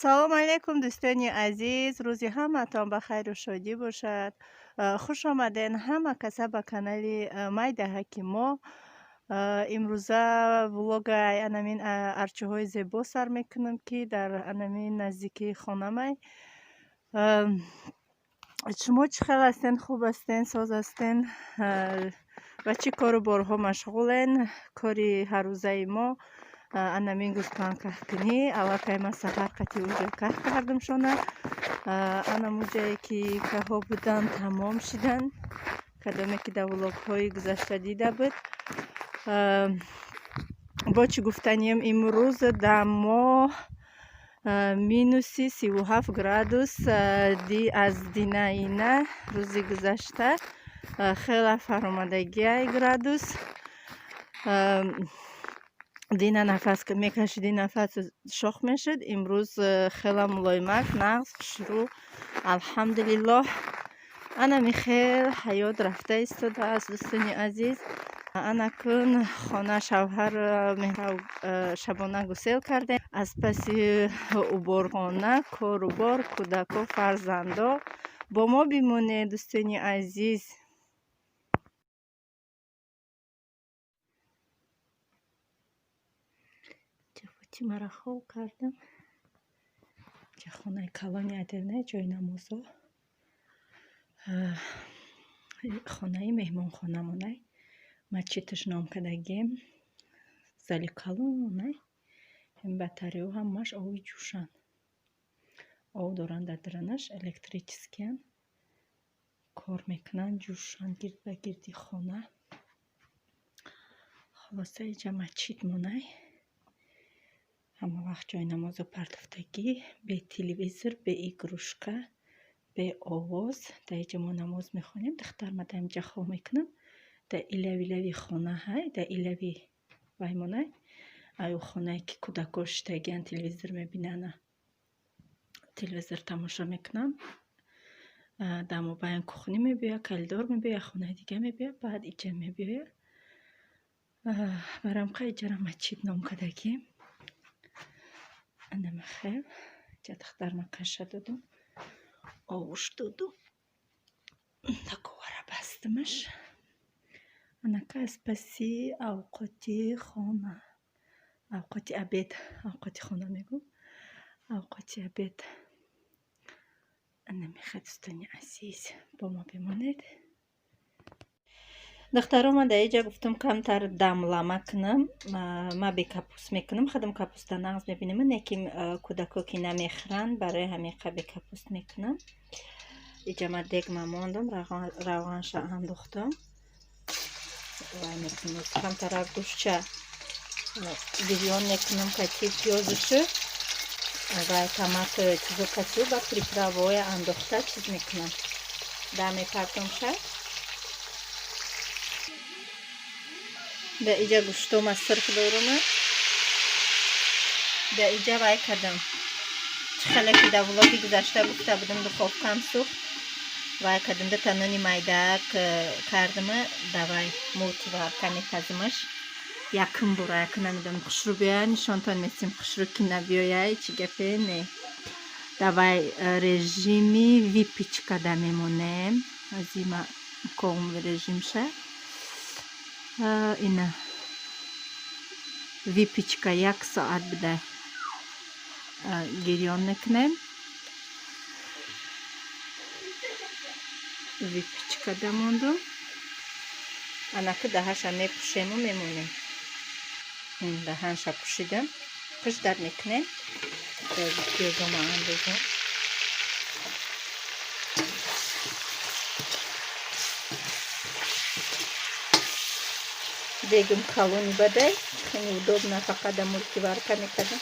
Салом алейкум, дӯстони азиз, рӯзи ҳамаатон ба хайру шодӣ бошад. Хуш омаден ҳама каса ба канали Майдаҳаки мо. Имрӯза влогай анамин арчаҳои зебо сар мекунам, ки дар анамин наздикии хонамай. Шумо чӣ хел ҳастен? Хуб ҳастен, соз ҳастен? Ба чӣ кору борҳо машғулен? Кори ҳаррӯзаи мо анамин гӯспанд каҳкунӣ. Аллакай ман саҳар қати уҷа каҳ кардам шона. Анамуҷае ки каҳҳо буданд, тамом шиданд. Кадоме ки дар влогҳои гузашта дида буд. Бо чӣ гуфтанием, имрӯз дар мо минуси 37 градус аз динаина рӯзи гузашта хела фаромадагиай градус. Дина нафас мекашиди, нафас шох мешуд. Имрӯз хела мулоимак, нағз, хушрӯ, алҳамдулиллоҳ. Анами хел ҳаёт рафта истодааст, дӯстони азиз. Анакун хона шавҳар шабона гусел кардем. Аз паси уборхона, корубор, кӯдако, фарзандо. Бо мо бимонед, дӯстони азиз. Фотимаро хоб кардам. Ҷа хонаи калони адерна, ҷои намозо. Хонаи меҳмонхонамонай. Масҷидаш ном кардагием. Зали калонай. Батарео ҳамааш оби ҷӯшанд. Об доранд дар даранаш, электрическиянд. Кор мекунанд, ҷӯшанд гирд ба гирди хона. Хулоса, иҷа масҷид монай. Ҳама вақт ҷои намозу партофтагӣ, бе телевизор, бе игрушка, бе овоз. Дар иҷа мо намоз мехонем. Духтарма дар инҷа хоб мекунам. Дар илави хона ҳай, дар илави вай монай. Аю хонае ки кӯдако шиштагиянд, телевизор мебинанд, телевизор тамошо мекунанд. Дар мобайн кухня мебиёяд, коридор мебиёяд, хонаи дига мебиёяд, баъд иҷа мебиёяд. Барамқа иҷара масҷид ном кардагием. Анамахел. Иҷа духтарма каша додум, овуш додум. Таковара бастимаш. Анака аз паси авқоти хона, авқоти обед, авқоти хона мегӯм, авқоти обед. Анамихел, дӯстони азиз, бо мо бимонед. Духтаро, ман дар иҷа гуфтам, камтар дамлама кунам. Ман бе капуст мекунам. Худам капуста нағз мебинам, лекин кӯдако ки намехӯранд, барои ҳамин бе капуст мекунам. Иҷа ман дегма мондам, равғанша андохтам. Вай мекунам, камтарак гӯштча бирён мекунам, кати пиёзушу ва томату чизо катю, ба приправаҳоя андохта чиз мекунам. Да мепартомша. Дар иҷа гӯштома сирх дорум. Дар иҷа вай кардам. Чӣ хеле ки дар влоги гузашта гуфта будам, духовкам сӯхт. Вай кардам, дута нони майдаак кардама, давай мультиварка мепазимаш. Якум бора, як намедонам, хушрӯ биёя, нишонтон месим, хушрӯ ки набиёяй, чӣ гапе не. Давай режими выпечка да мемонем. Азима ком режимша. Ина выпечка як соат буда гирён мекунем. Выпечка да мондум. Анаки даҳаша мепӯшему мемонем. Даҳанша пӯшидам. Қиш дар мекунем. Пиёзома андозам. Дегим калони бадай, хеле удобно, фақат дар мультиварка мекардам.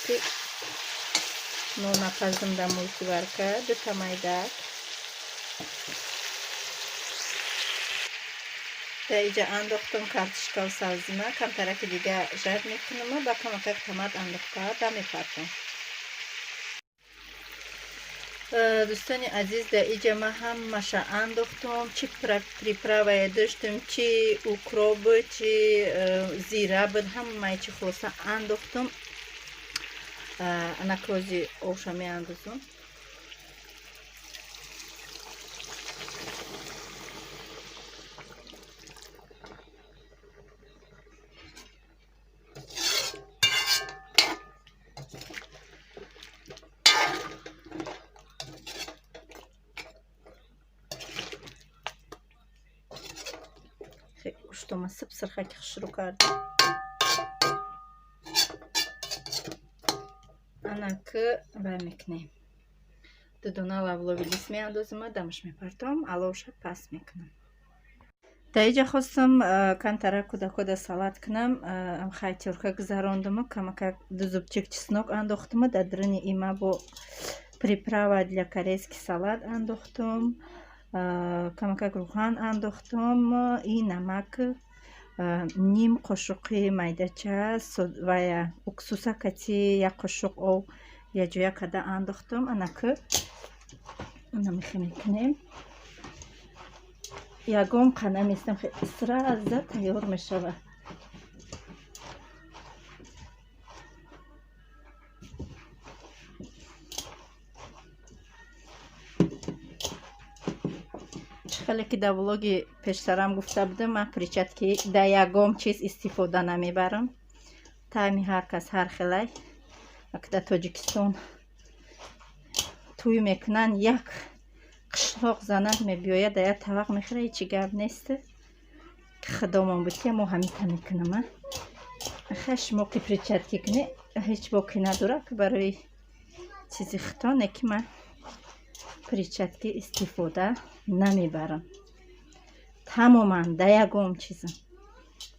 Ки нона пазм дар мультиварка, дута майдак. Дар иҷа андохтам картошкаву сабзима, камтараки дига жар мекунам, ба камакак томат андохта да мепартам. Дӯстони азиз, дар иҷа ман ҳамаша андохтам, чӣ приправае доштам, чӣ укроп буд, чӣ зира буд, ҳамаи чи хулоса андохтам. Анакрози овша меандозум. Гӯштома сиб сирхаки хушрӯ кардам. Анаки вай мекунем. Дудона лавлови лис меандозима, дамаш мепартом, аловша паст мекунам. Дар иҷа хостам камтара кӯдакода салат кунам. Хай тёрка гузарондуму, камакак ду зубчик чеснок андохтуму, дар даруни има бо приправа для корейский салат андохтум, камакак рӯған андохтум и намак, ним қошуқи майдача вая уксуса кати як қошуқ об якҷоя карда андохтум. Анаки намихе мекунем. Ягон қана местам, сразу тайёр мешавад. Хеле ки дар влоги пештарам гуфта будам, ман перчатки дар ягон чиз истифода намебарам. Таъми ҳар кас ҳар хелай. Аки дар Тоҷикистон тӯй мекунанд, як қишлоқ занак мебиёяд, дар як тавақ мехӯрад, ҳечи гап нест. Худомон буд ки мо ҳамита мекунам. Хай, шумо ки перчатки кунед, ҳеҷ боке надорад, ки барои чизи худтон, не ки ман перчатки истифода намебарам. Тамоман дар ягон чизам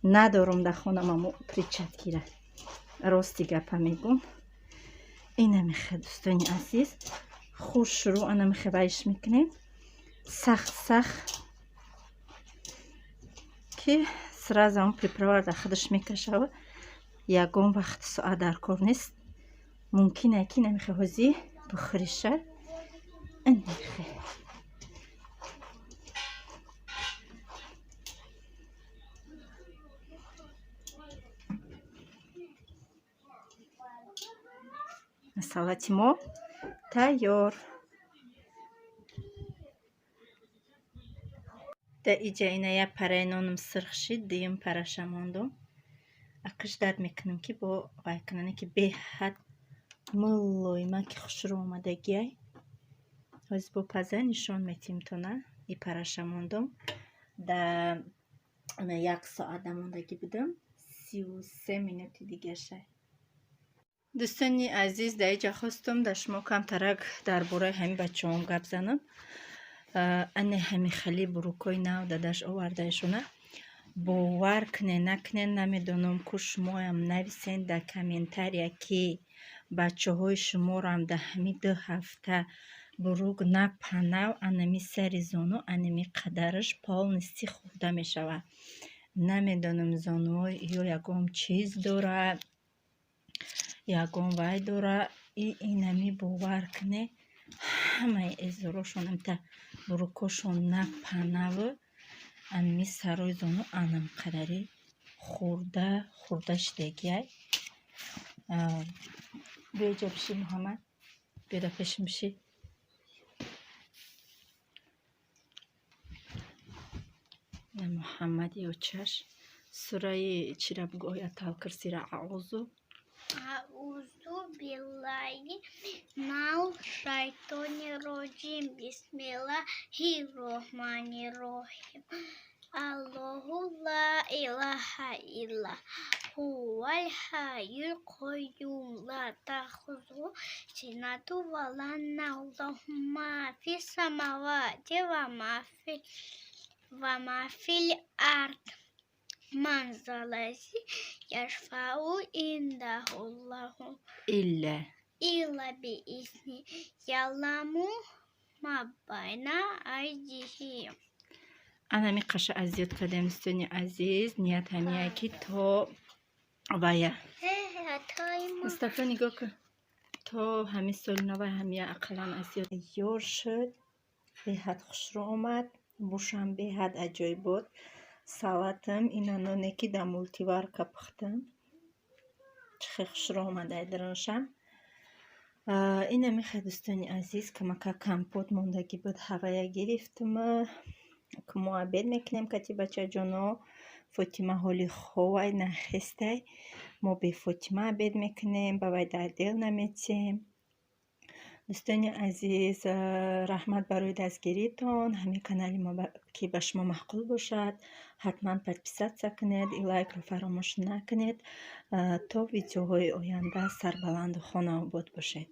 надорум дар хонам амо перчаткира. Рости гапа мегӯм. Инамихе, дӯстони азиз, хушрӯ анамихе вайш мекунем. Сахт сахт ки сразу он приправа дар худаш мекашава. Ягон вақт соат дар кор нест. Мумкин ки намихе ҳозӣ бухӯриша. Инамихе. Салати мо тайёр. Дар иҷа ина як параи нонам сирх шид, дуюм параша мондум. Акаш дард мекунам, ки бо вай кунане, ки беҳад мулоима ки хушрӯ омадагиай. Ҳозир бо паза нишон метиҳем тона. И параша мондум. Да як соат дамондагӣ будам. 33 минути дигаша. Дӯстони азиз, дар иҷа хостум дар шумо камтарак дар бораи ҳамин бачаҳом гап занам. Ане ҳами хели брюкои нав дадаш овардаишона. Бовар кунед, накунед, намедонам, ку шумоям нависен дар комментария, ки бачаҳои шуморам дар ҳамин 2 ҳафта брюк напанав, анами сари зону анами қадараш полностью хӯрда мешавад. Намедонам, зонуҳои ё ягон чиз дорад, ягон вай дорад. И инами, бовар кунед, ҳамаи эзорошон амта брюкошон напанаву, анами сарои зону анам қадари хӯрда хӯрда шидагиай. Биё иҷа биши, Муҳаммад, биё дар пешим биши. Муҳаммад ёчаш сураи чира бугӯ, оятал курсира, аъузу. Аузу биллаҳи минал шайтони роҷим. Бисмиллаҳи роҳмани роҳим. Аллоҳу ла илаҳа илла ҳувал ҳайюл қайюм. Ла таъхузуҳу синатун ва ла навм. Лаҳу ма фис самавати ва ма фил ард. Ман заллази яшфау индаҳу илла илла биизниҳи. Яъламу ма байна айдиҳим. Анами қаша азёд кардем, дӯстони азиз. Ният ҳамия, ки то вая, Мустафо, нигоҳ кун, то ҳамин соли нава ҳамия ақаллан азёд тайёр шуд. Беҳад хушрӯ омад, бушам беҳад аҷоибот. Салатам ина ноне, ки дар мультиварка пухтам, чӣ хел хушрӯ омадай даруншам. Инами хай, дӯстони азиз, камака компот мондагӣ буд, ҳавая гирифтума. Мо обед мекунем кати бачаҷоно. Фотима ҳоли ховай, нахестай. Мо бе Фотима обед мекунем, ба вай дар дел наметиҳем. Дӯстони азиз, раҳмат барои дастгиритон. Ҳамин канали мо ки ба шумо маъқул бошад, ҳатман подписаться кунед, лайкро фаромӯш накунед. То видеоҳои оянда сарбаланду хонаобод бошед.